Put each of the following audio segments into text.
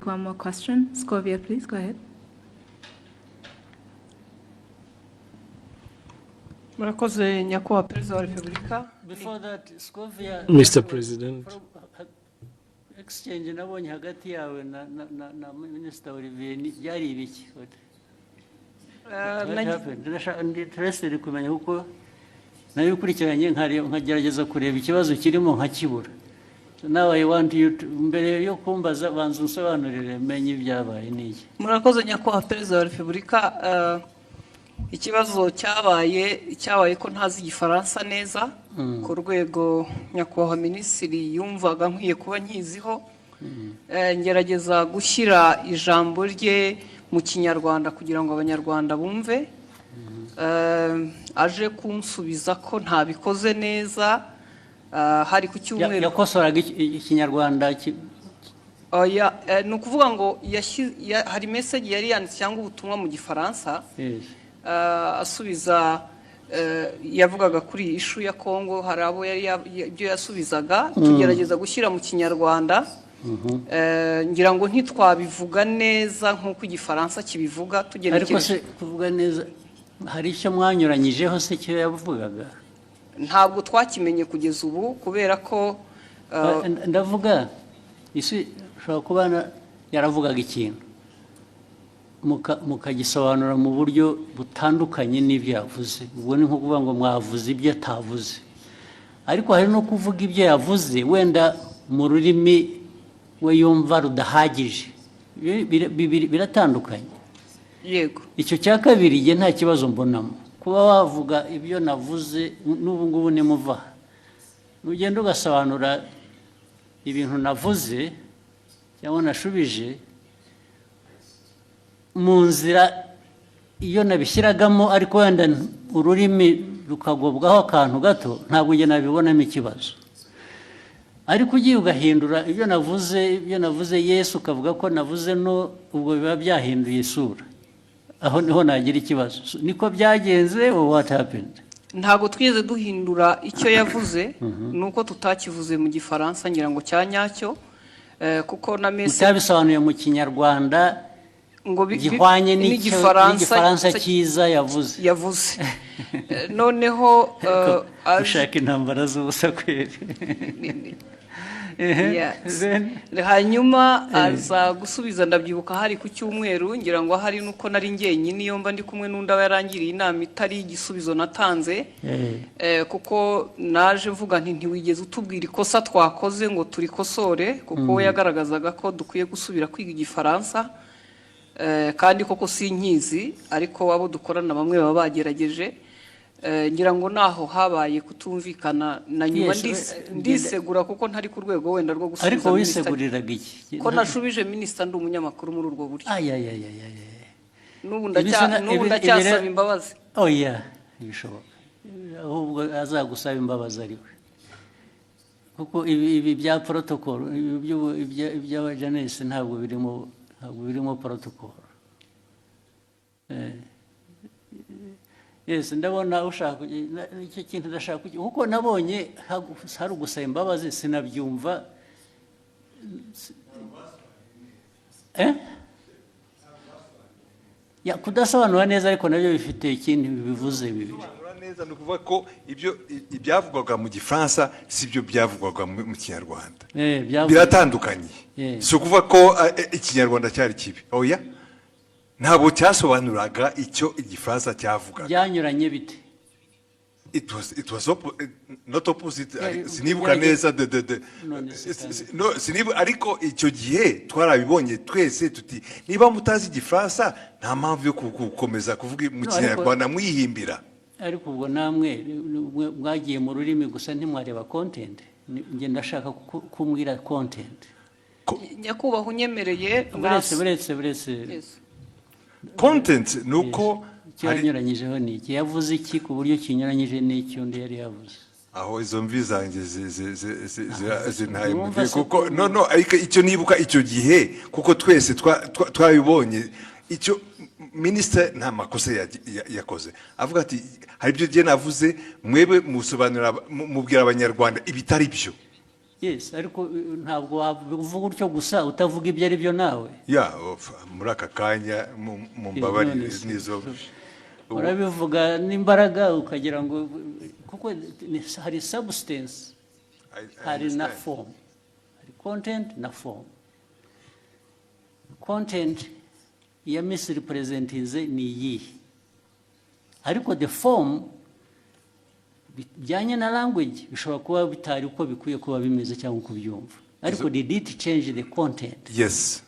one more question. Scovia, please go ahead. Murakoze, Nyakubahwa Perezida wa Repubulika. Before that, Scovia. Mr. President. Exchange nabonye hagati yawe na Minister Olivier byari ibiki? What happened? Ndi interested kumenya, kuko nayo ukurikiranye nkagerageza kureba ikibazo kirimo nkakibura. So now I want you to, mbere yo kumbaza, banza unsobanurire menye ibyabaye n'iki. Murakoze, Nyakubahwa Perezida wa Repubulika. Ikibazo cyabaye ko ntazi Igifaransa neza ku rwego Nyakubahwa Minisitiri yumvaga nkwiye kuba nkiziho. Ngerageza gushyira ijambo rye mu Kinyarwanda kugira ngo Abanyarwanda bumve. Aje kunsubiza ko ntabikoze neza, hari ku cyumweru. Yakosoraga Ikinyarwanda Oya, ni ukuvuga ngo hari message yari yanditse cyangwa ubutumwa mu Gifaransa. Asubiza, yavugaga kuri iyi issue ya Kongo, hari abo yari ibyo yasubizaga tugerageza gushyira mu Kinyarwanda. Ngira ngo ntitwabivuga neza nk'uko Igifaransa kibivuga Ariko tugenekereje. se kuvuga neza, hari icyo mwanyuranyijeho se cyo yavugaga? Ntabwo twakimenye kugeza ubu kubera ko Ndavuga isi ushobora kuba yaravugaga ikintu mukagisobanura mu buryo butandukanye n'ibyo yavuze. Ubwo ni nko kuvuga ngo mwavuze ibyo atavuze, ariko hari no kuvuga ibyo yavuze wenda mu rurimi we yumva rudahagije. Biratandukanye. Yego. Icyo cya kabiri jye nta kibazo mbonamo. Kuba wavuga ibyo navuze n'ubu ngubu, nimuva aha, ugenda ugasobanura ibintu navuze cyangwa nashubije mu nzira iyo nabishyiragamo, ariko wenda ururimi rukagobwaho akantu gato, ntabwo njye nabibonamo ikibazo. Ariko ugiye ugahindura ibyo navuze yes, ukavuga ko navuze no, ubwo biba byahinduye isura. Aho niho nagira ikibazo. So, niko byagenze or what happened? Ntabwo twigeze duhindura icyo yavuze, ni uko tutakivuze mu Gifaransa ngira ngo cya nyacyo, kuko na message Mutabisobanuye mu Kinyarwanda ngo gihwanye n'Igifaransa n'Igifaransa cyiza yavuze. Yavuze. Noneho Ushaka intambara z'ubusa kweri. Yes. Hanyuma aza gusubiza, ndabyibuka hari ku cyumweru, ngira ngo ahari nuko nari njyenyine, iyo mba ndi kumwe n'undi aba yarangiriye inama itari igisubizo natanze. Kuko naje mvuga nti: "Ntiwigeze utubwira ikosa twakoze ngo turikosore," kuko we yagaragazaga ko dukwiye gusubira kwiga Igifaransa. Kandi koko sinkizi, ariko abo dukorana bamwe baba bagerageje. Ngira ngo naho habaye kutumvikana na nyuma. Yes, ndisegura kuko ntari ku rwego wenda rwo gusubiza Ariko minisita. wiseguriraga iki? Ko nashubije minisita ndi umunyamakuru muri urwo buryo. Ayayayayaya. N'ubu Ibi n'ubu ibi ndacyasaba imbabazi. Oya, ntibishoboka. Ahubwo azagusaba imbabazi ari we, kuko ibi bya protocol, ibi iby'abajanesi ntabwo birimo protocol. Yes, ndabona ushaka icyo kintu ndashaka kuko nabonye hari ugusaba imbabazi, sinabyumva. Eh? Ya, kudasobanura neza ariko nabyo bifite ikindi bivuze bibiri. Gusobanura neza ni ukuvuga ko ibyo ibyavugwaga mu Gifaransa si byo byavugwaga mu Kinyarwanda. Biratandukanye. Si ukuvuga ko Ikinyarwanda cyari kibi, oya, ntabwo cyasobanuraga icyo Igifaransa cyavugaga. Byanyuranye bite? It was not opposite. Sinibuka neza de None se kandi. No, sinibuka, ariko icyo gihe twarabibonye twese tuti: "Niba mutazi Igifaransa, nta mpamvu yo gukomeza kuvuga mu No, Kinyarwanda mwihimbira." Ariko ubwo namwe mwagiye mu rurimi gusa, ntimwareba content. Njye ndashaka kumbwira content. Nyakubahwa, unyemereye Buretse, buretse, buretse. Yes. Content ni uko Icyo hari yanyuranyijeho ni iki? Yavuze iki ku buryo kinyuranyije n'icyo undi yari yavuze? Aho izo mvi zanjye zintaye mu Numva gihe se kuko no, ariko icyo nibuka icyo gihe, kuko twese twabibonye, icyo minisitiri nta makosa yakoze, avuga ati: "Hari ibyo gihe navuze, mwebwe musobanurira mubwira Abanyarwanda ibitari byo." Yes, ariko ntabwo wavuga utyo gusa utavuga ibyo ari byo nawe. Ya, muri aka kanya mumbabarire. None se- Nizo Urabivuga n'imbaraga ukagira ngo kuko hari substance, I hari na understand. form, hari content na form. Content ya misrepresentinze ni iyihe? Ariko the form bijyanye na language bishobora kuba bitari uko bikwiye kuba bimeze cyangwa uko ubyumva, ariko did it change the content? Yes.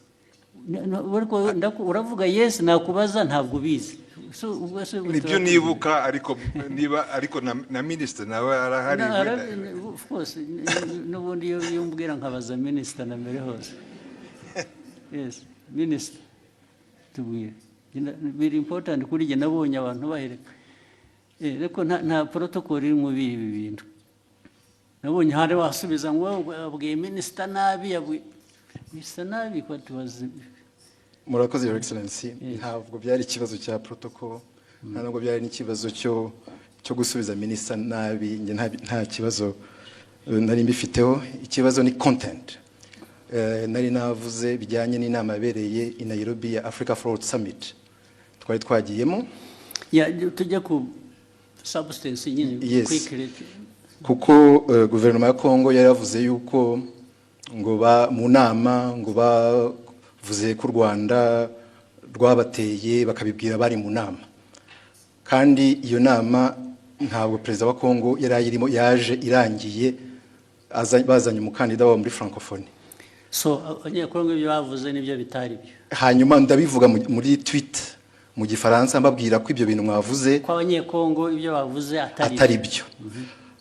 Ariko uravuga yes, nakubaza ntabwo ubizi. So, ubwo se Nibyo nibuka, ariko niba ariko na minisitiri nawe arahari. Of course, n'ubundi iyo umbwira nkabaza minisita na mbere hose. Yes, minisita, tubwire. Biri important kuri jye. Nabonye abantu bahereka. Ariko nta protocol iri muri ibi bintu. Nabonye hari wasubiza ngo abwiye minisita nabi, yabwiye minisita nabi ko tubazi. Murakoze, Your Excellency. Yes. Ntabwo byari ikibazo cya protocol, nta nubwo byari n'ikibazo cyo gusubiza minisita nabi. Njye nta kibazo nari mbifiteho. Ikibazo ni content. Nari navuze bijyanye n'inama yabereye i Nairobi ya Africa Forward Summit twari twagiyemo. Ya, tujya ku substance nyine. Yes. Quickly. Kuko guverinoma ya Kongo yari yavuze yuko ngo ba mu nama ngo bavuze ko u Rwanda rwabateye, bakabibwira bari mu nama, kandi iyo nama ntabwo perezida wa Kongo yari ayirimo, yaje irangiye, bazanye umukandida wabo muri Francophonie. So Abanyekongo ibyo bavuze nibyo bitari byo? Hanyuma ndabivuga muri tweet mu Gifaransa, mbabwira ko ibyo bintu mwavuze ko Abanyekongo ibyo bavuze atari atari byo.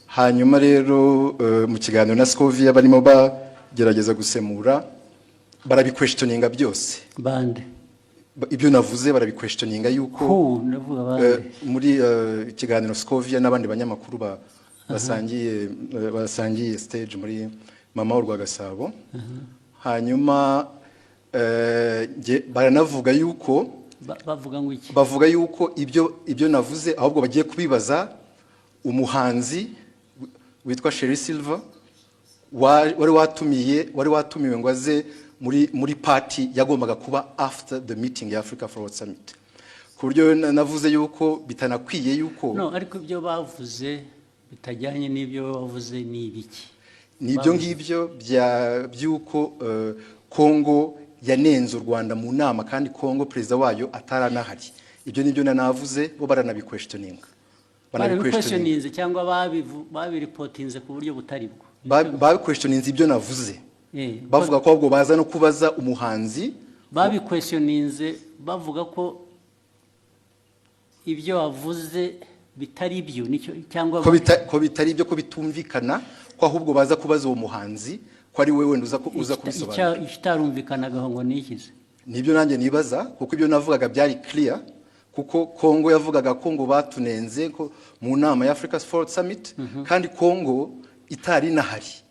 Hanyuma rero mu kiganiro na Scovia barimo bagerageza gusemura, barabiquestioninga byose. Bande? Ibyo navuze barabiquestioninga yuko Who? Ndavuga bande? Muri ikiganiro Scovia n'abandi banyamakuru basangiye stage muri Mama Urwagasabo. Hanyuma baranavuga yuko Bavuga ngo iki? Bavuga yuko ibyo navuze ahubwo bagiye kubibaza umuhanzi witwa Sherrie Silver wari watumiwe ngo aze muri party yagombaga kuba after the meeting ya Africa Forward Summit, ku buryo navuze yuko bitanakwiye yuko No, ariko ibyo bavuze bitajyanye n'ibyo bavuze ni ibiki? Ni ibyo ngibyo by'uko Kongo yanenze u Rwanda mu nama, kandi Kongo perezida wayo ataranahari. Ibyo nibyo nanavuze, bo baranabiquestioninga. Barabiquestioninze cyangwa babireportinze ku buryo butari bwo? Babiquestioninze ibyo navuze, bavuga ko ahubwo baza no kubaza umuhanzi. Babiquestioninze bavuga ko ibyo wavuze bitari byo, nicyo cyangwa? Ko bitari ibyo, ko bitumvikana, ko ahubwo baza kubaza uwo muhanzi, ko ari we wenda uza kubisobanura. Ikitarumvikanagaho ngo ni ikize? Nibyo nanjye nibaza, kuko ibyo navugaga byari clear, kuko Kongo yavugaga ko ngo batunenze ko mu nama ya Africa Forward Summit, kandi Kongo itari inahari,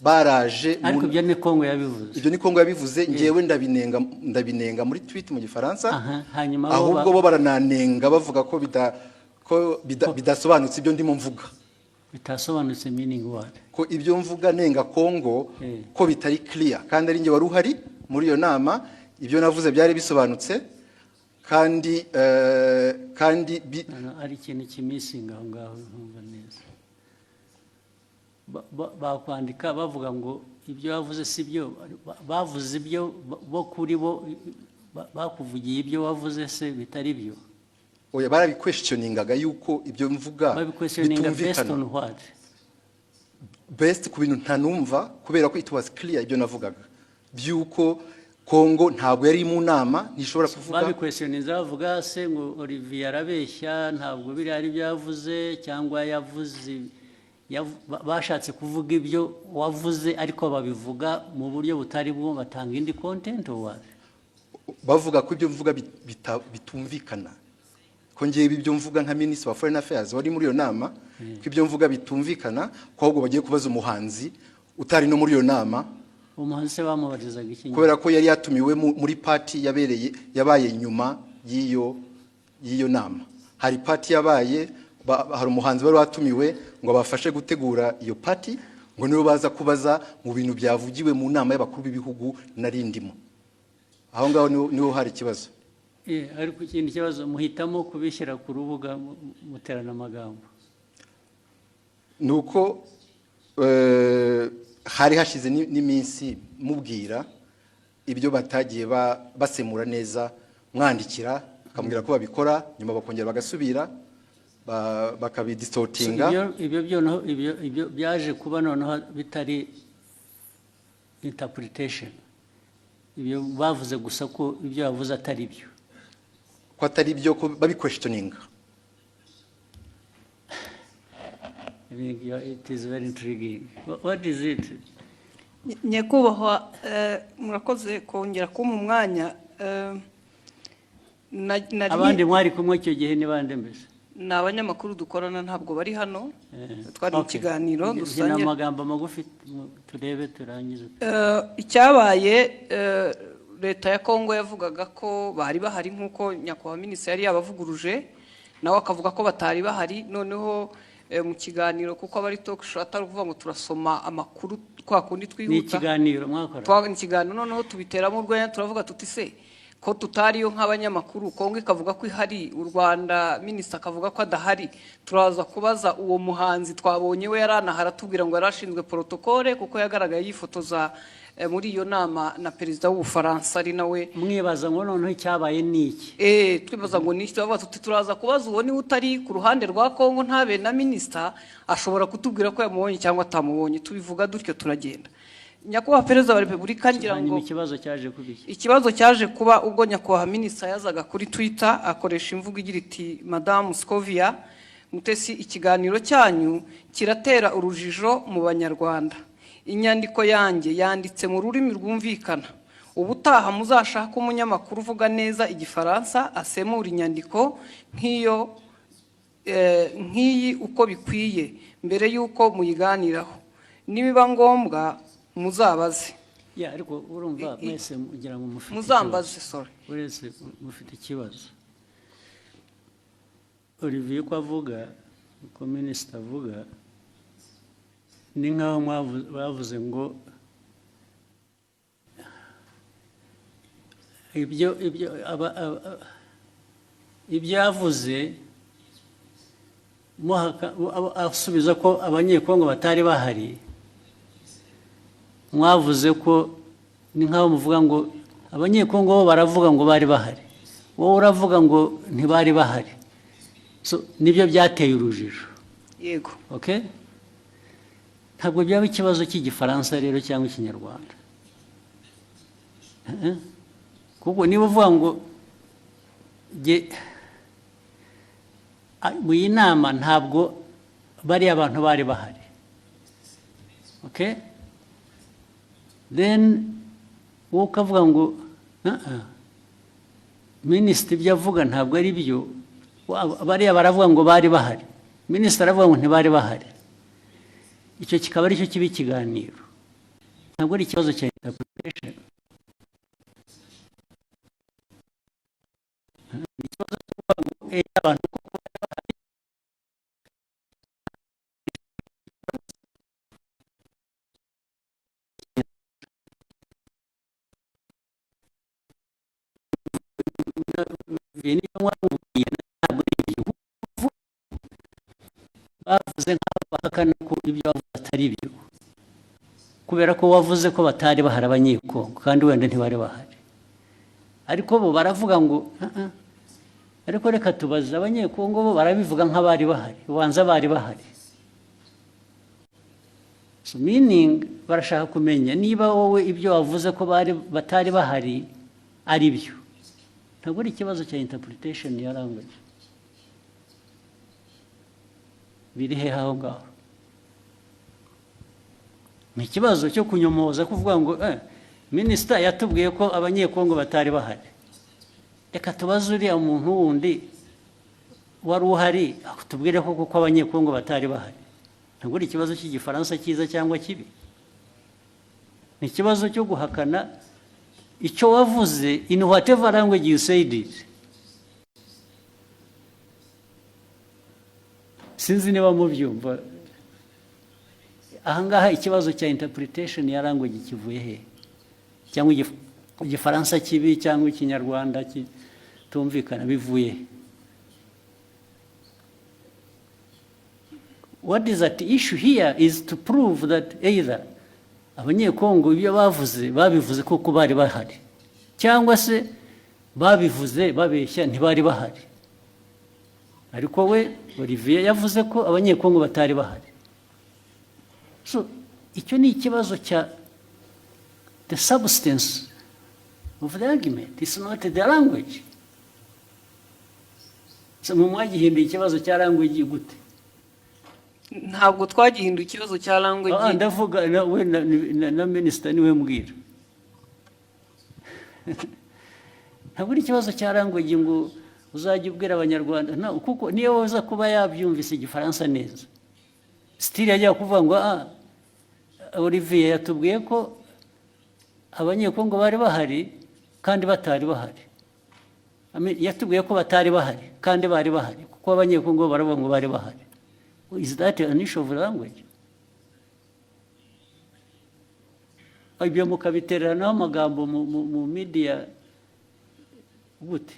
baraje Ariko ibyo ni Kongo yabivuze? Ibyo ni Kongo yabivuze, ngewe ndabinenga muri tweet mu Gifaransa. Aha, hanyuma bo Ahubwo bo barananenga, bavuga ko bidasobanutse ibyo ndimo mvuga. Bitasobanutse meaning what? Ko ibyo mvuga nenga Kongo ko bitari clear, kandi ari njye wari uhari muri iyo nama. Ibyo navuze byari bisobanutse, kandi No, ari ikintu kimissinga aho ngaho ntumva neza. Bakwandika bavuga ngo ibyo bavuze si byo, bavuze ibyo bo kuri bo bakuvugiye ibyo wavuze se bitari byo? Oya, barabiquestioningaga yuko ibyo mvuga Babiquestioninga based bitumvikana. on what? Based ku bintu ntanumva, kubera ko it was clear ibyo navugaga by'uko Kongo ntabwo yari mu nama, ntishobora kuvuga. Babiquestioninze bavuga se ngo Olivier arabeshya, ntabwo biriya ari byo yavuze, cyangwa yavuze bashatse kuvuga ibyo wavuze ariko babivuga mu buryo butari bwo, batanga indi content, or what? Bavuga ko ibyo mvuga bitumvikana, ko ngewe ibyo mvuga nka minisitiri wa foreign affairs wari muri iyo nama, ko ibyo mvuga bitumvikana, ko ahubwo bagiye kubaza umuhanzi utari no muri iyo nama. Umuhanzi se bamubarizaga iki? Kubera ko yari yatumiwe muri party yabaye nyuma y'iyo nama. Hari party yabaye, hari umuhanzi wari watumiwe ngo abafashe gutegura iyo party. Ngo nibo baza kubaza mu bintu byavugiwe mu nama y'abakuru b'ibihugu nari ndimo. Aho ngaho niho hari ikibazo. Ariko ikindi kibazo, muhitamo kubishyira ku rubuga muterana amagambo. Ni uko hari hashize n'iminsi mubwira ibyo batagiye basemura neza, mwandikira akamubwira ko babikora, nyuma bakongera bagasubira So, bakabidistortinga. Ibyo byo ibyo byaje kuba noneho bitari interpretation, ibyo bavuze gusa ko ibyo bavuze atari byo. Ko atari byo, ko babiquestioninga. I think it is very intriguing. What is it? Nyakubahwa, murakoze kongera kumpa umwanya. Abandi mwari kumwe icyo gihe ni bande mbese? Ni abanyamakuru dukorana, ntabwo bari hano. Twari mu kiganiro Hina dusangira. amagambo magufi, turebe turangize. Icyabaye, leta ya Kongo yavugaga ko bari bahari, nk'uko nyakubahwa minisitiri yari yabavuguruje, nawe akavuga ko batari bahari. Noneho mu kiganiro, kuko aba ari talk show, atari ukuvuga ngo turasoma amakuru kwa kundi Ni twihuta. ikiganiro mwakora. Ni ikiganiro, noneho tubiteramo urwenya, turavuga tuti: "Se ko tutariyo nk'abanyamakuru, Kongo ikavuga ko ihari, u Rwanda minisita akavuga ko adahari, turaza kubaza uwo muhanzi twabonye we yari anahari, atubwira ngo yari ashinzwe protocole, kuko yagaragaye yifotoza muri iyo nama na perezida w'Ubufaransa, ari nawe." Mwibaza ngo noneho icyabaye ni iki? Twibaza ngo ni iki, turavuga tuti: "Turaza kubaza uwo niwe utari ku ruhande rwa Kongo, ntabe na minisita, ashobora kutubwira ko yamubonye cyangwa atamubonye." Tubivuga dutyo, turagenda. Nyakubahwa Perezida wa Repubulika, ngira ngo Hanyuma ikibazo cyaje kuba iki? Ikibazo cyaje kuba ubwo nyakubahwa minisita yazaga kuri Twitter akoresha imvugo igira iti: "Madamu Scovia Mutesi, ikiganiro cyanyu kiratera urujijo mu Banyarwanda. Inyandiko yanjye yanditse mu rurimi rwumvikana. Ubutaha muzashake umunyamakuru uvuga neza Igifaransa asemura inyandiko nk'iyo nk'iyi uko bikwiye mbere y'uko muyiganiraho. Nibiba ngombwa muzabaze." Ya, ariko urumva mwese mugira ngo mufite Muzambaze. ikibazo. Sorry. Wese mufite ikibazo. Olivier uko avuga, uko minisita avuga, ni nk'aho bavuze ngo ibyo yavuze asubiza ko Abanyekongo batari bahari, mwavuze ko ni nk'aho muvuga ngo Abanyekongo bo baravuga ngo bari bahari, wowe uravuga ngo ntibari bahari. So, nibyo byateye urujijo. Yego. Okay, ntabwo byaba ikibazo cy'Igifaransa rero cyangwa Ikinyarwanda. Kuko niba uvuga ngo mu iyi nama ntabwo bariya abantu bari bahari, okay, then wowe ukavuga ngo "Ah, ah, minisitiri ibyo avuga ntabwo ari byo. Bariya baravuga ngo bari bahari, minisitiri aravuga ngo ntibari bahari." Icyo kikaba aricyo kiba ikiganiro, ntabwo ari ikibazo cya interpretation. Ni ikibazo cyo kuvuga ngo abantu koko bari bahari. Niba mwamubwiye, ntabwo ari ibyo bavuze, nk'aho bahakana ko ibyo bavuze atari byo, kubera ko wavuze ko batari bahari Abanyekongo, kandi wenda ntibari bahari, ariko bo baravuga ngo "Ah, ah." Ariko reka tubaze Abanyekongo, bo barabivuga nk'abari bahari, ubanza bari bahari. So meaning barashaka kumenya niba wowe ibyo wavuze ko bari batari bahari ari byo. Ntabwo ari ikibazo cya interpretation ya language. Biri hehe aho ngaho? Ni ikibazo cyo kunyomoza, kuvuga ngo minisita yatubwiye ko Abanyekongo batari bahari, reka tubaze uriya muntu wundi wari uhari tubwire ko kuko Abanyekongo batari bahari. Ntabwo ari ikibazo cy'Igifaransa cyiza cyangwa kibi, ni ikibazo cyo guhakana icyo wavuze in whatever language you said it. Sinzi niba mubyumva. Ahangaha ikibazo cya interpretation ya language kivuye he? Cyangwa Igifaransa kibi cyangwa Ikinyarwanda kitumvikana bivuye he? What is at issue here is to prove that either Abanyekongo ibyo bavuze babivuze kuko bari bahari, cyangwa se babivuze babeshya, ntibari bahari. Ariko we Olivier yavuze ko Abanyekongo batari bahari. So icyo ni ikibazo cya the substance of the argument, it's not the language. So mu mwagihinduye ikibazo cya language gute? Ntabwo twagihinduye ikibazo cya language. Ndavuga we na minisita niwe mbwira. Ntabwo ari ikibazo cya language ngo uzajya ubwira Abanyarwanda no, kuko niyo waza kuba yabyumvise Igifaransa neza, still yajya kuvuga ngo: "Ah, Olivier yatubwiye ko Abanyekongo bari bahari kandi batari bahari." I mean, yatubwiye ko batari bahari kandi bari bahari, kuko Abanyekongo baravuga ngo bari bahari. Is that an issue of language? Ibyo mukabitereranaho amagambo mu media gute?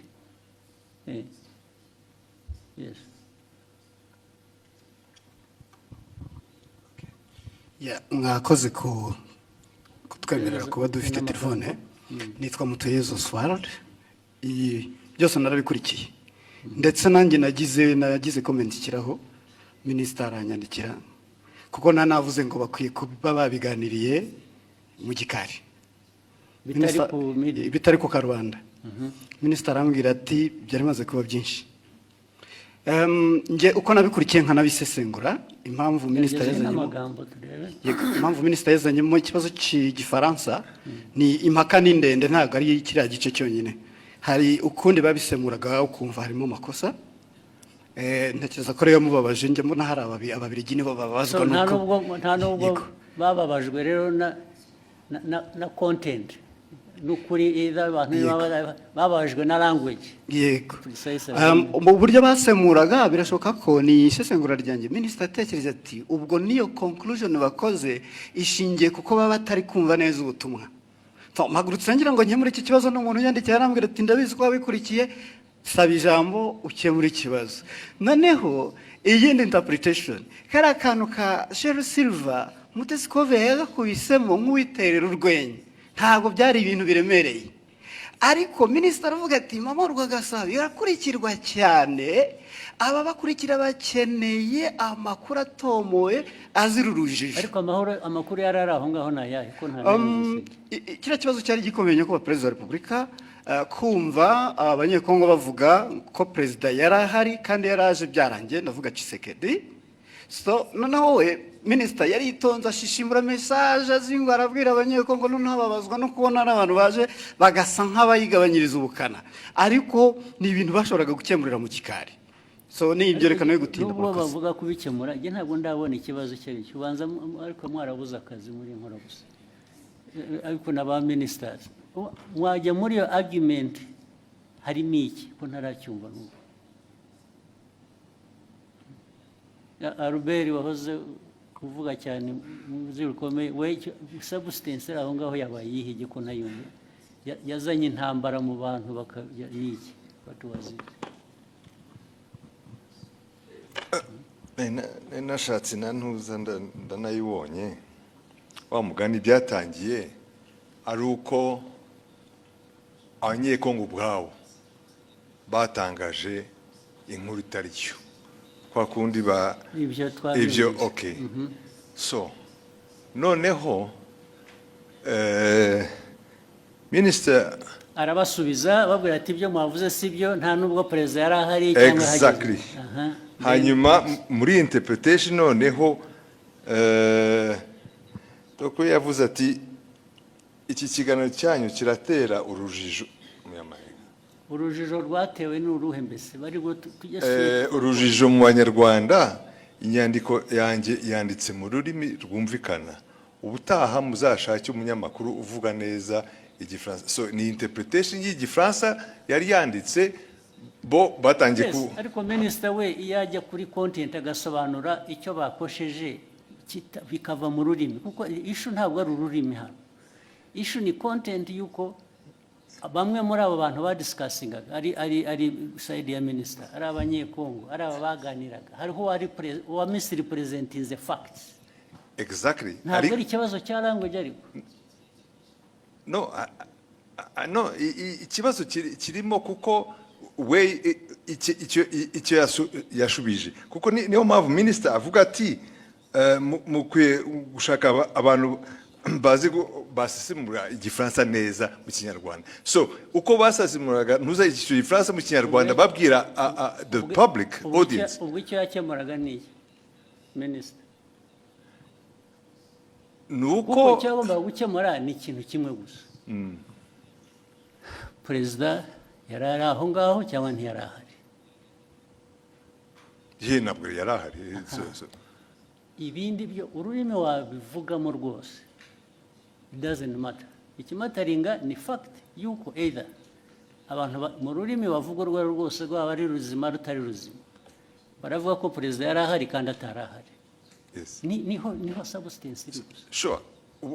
Yes. Yeah, mwakoze ku kutwemerera kuba dufite telefone. Nitwa Mutuyezo Oswald. Iyi byose narabikurikiye, ndetse nanjye nagize comment ikiraho, minisita aranyandikira, kuko navuze ngo bakwiye kuba babiganiriye mu gikari. Bitari ku media. Bitari ku karubanda. Minisita arambwira ati byari bimaze kuba byinshi. Njye uko nabikurikiye nkanabisesengura, impamvu minisita Gerageza yazanyemo n'amagambo turebe. Yego, impamvu minisita yazanyemo ikibazo cy'Igifaransa ni impaka, ni ndende, ntabwo ari kiriya gice cyonyine. Hari ukundi babisemuraga ukumva harimo amakosa. Ntekereza ko rero mubabaje, njye mbona hari Ababiligi nibo bababazwa So, nta nuko nubwo Yego. bababajwe rero na content n'ukuri, either abantu bababajwe na language. Yego. Precisely. Mu buryo basemuraga, birashoboka ko ni isesengura ryanjye, minisita atekereza ati ubwo niyo conclusion bakoze ishingiye kuko baba batari kumva neza ubutumwa. So, mpagurutse ngira ngo nkemure iki kibazo, n'umuntu yandikiye arambwira ati: "Ndabizi ko wabikurikiye, saba ijambo ukemure ikibazo." Noneho iyindi interpretation, kariya kantu ka Sherrie Silver, Mutesi Scovia yagakubisemo nk'uwiterera urwenya, ntabwo byari ibintu biremereye. Ariko minisitiri aravuga ati: "Mama Urwagasabo irakurikirwa cyane, aba bakurikira bakeneye amakuru atomoye azira urujijo." Ariko amahoro, amakuru yari ari aho ngaho ni ayahe, ko nta nayumvise? Kiriya kibazo cyari gikomeye, nyakubahwa Perezida wa Repubulika, kumva Abanyekongo bavuga ko perezida yari ahari kandi yari aje byarangiye, ndavuga Tshisekedi. So noneho we minisita yari yitonze, ashishimura message azingwa, arabwira Abanyekongo, noneho babazwa no kubona n'abantu baje bagasa nk'abayigabanyiriza ubukana, ariko ni ibintu bashoboraga gukemurira mu gikari. So ni ibyo, reka nawe gutinda. Nubwo Murakoze. bavuga kubikemura, njye ntabwo ndabona ikibazo icyo ari cyo. Ubanza ariko mwarabuze akazi muri nkora gusa. Ariko na ba ministers mwajya muri iyo argument, harimo iki ko ntaracyumva n'ubu? Albert wahoze kuvuga cyane mu buzima rukomeye, we substance iri aho ngaho yabaye iyihe ko ntayumva? Yazanye intambara mu bantu baka ni iki? What was it? Nari nashatse na ntuza ndanayibonye. Wa mugani byatangiye ari uko Abanyekongo ubwabo batangaje inkuru itari yo, kwa kundi ba Ibyo ibyo. Twabyumvise. Okay, so noneho minisita arabasubiza, babwira ati: "Ibyo mwavuze si byo, nta nubwo perezida yari ahari cyangwa ahageze." Exactly. Hanyuma muri interpretation noneho doko yavuze ati: "Iki kiganiro cyanyu kiratera urujijo Umunyamahanga." Urujijo rwatewe n'uruhe mbese bari ngo tujye Urujijo mu Banyarwanda, inyandiko yanjye yanditse mu rurimi rwumvikana, ubutaha muzashake umunyamakuru uvuga neza Igifaransa. So ni interpretation y'Igifaransa yari yanditse, bo batangiye Yes, ku ariko minisita we iyo ajya kuri content agasobanura icyo bakosheje. Bikava mu rurimi, kuko issue ntabwo ari ururimi hano. Issue ni content y'uko bamwe muri abo bantu badiscussingaga, ari side ya minisita, ari Abanyekongo, ari aba baganiraga, hariho uwari uwa misrepresentinze facts. Ntabwo ari ikibazo cya language, ariko No, no, ikibazo kirimo kuko we icyo yashubije, kuko niyo mpamvu minisita avuga ati mukwiye gushaka abantu bazi basesemura Igifaransa neza mu Kinyarwanda. So uko basesemuraga ntuza icyo Gifaransa mu Kinyarwanda, babwira the public audience. Ubwo icyo yakemuraga ni iki, minisita? Ni Kuko uko icyo yagombaga gukemura ni ikintu kimwe gusa: perezida yari ari aho ngaho cyangwa ntiyari ahari? Ye, ntabwo yari ahari. Ibindi byo, ururimi wabivugamo rwose, it doesn't matter. Ikimatteringa ni fact yuko either abantu mu rurimi bavuga urwo ari rwo rwose, rwaba ari ruzima, rutari ruzima, baravuga ko perezida yari ahari kandi atari ahari. Niho substance iri gusa.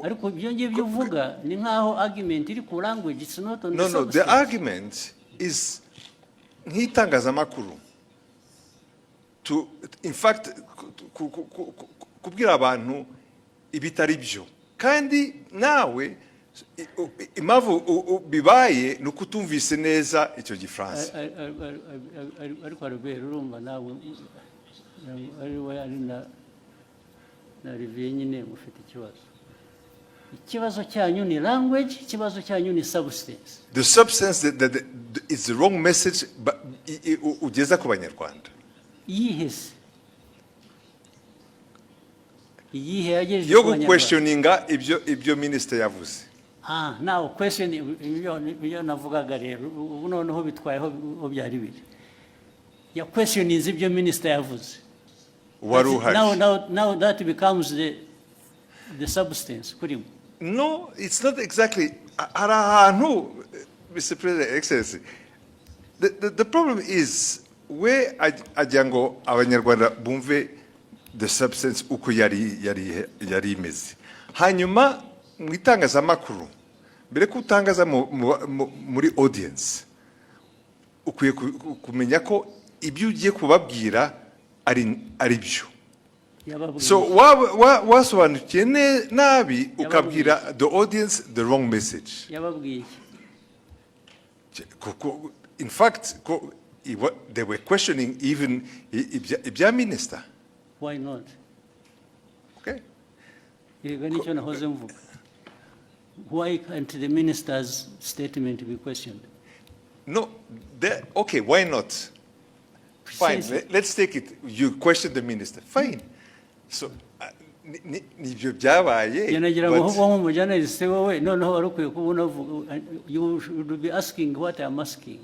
Ariko ibyo ngibyo uvuga ni nk'aho argument iri ku language. It's not on No, the no, the substance. argument is nk'itangazamakuru to, in fact, kubwira abantu ibitari byo, kandi nawe impamvu bibaye ni uko utumvise neza icyo Gifaransa. Ariko Albert, urumva nawe ari we, ari na Olivier nyine, mufite ikibazo. Ikibazo cyanyu ni language, ikibazo cyanyu ni substance. The substance that is the wrong message, but ugeza ku Banyarwanda. Iyihe se? Iyihe yagejeje Yo ku Banyarwanda? Guquestioninga ibyo minisitiri yavuze. Ah, now question ibyo navugaga rero, ubu noneho bitwayeho aho byari biri. Ya questioning ibyo minisitiri yavuze. Wari uhari. Now that becomes the substance kuri mwe. No, it's not exactly. Hari ahantu, Mr. President, Excellency, the problem is we agira ngo Abanyarwanda bumve the substance uko yari imeze. Hanyuma mu itangazamakuru, mbere ko utangaza muri audience, ukwiye kumenya ko ibyo ugiye kubabwira ari byo. Yababwiye So wasobanukiye nabi, ukabwira the audience the wrong message. Yababwiye iki? Kuko in fact they were questioning even ibya minister. Why not? Okay. Erega nicyo nahoze mvuga. Why can't the minister's statement be questioned? No, okay, why not? Fine. Precisely. Let's take it. You question the minister, fine. So nibyo byabaye. Njye nagira ngo ahubwo nk'umujournaliste, wowe noneho wari ukwiye kuba unavuga, you should be asking what I'm asking.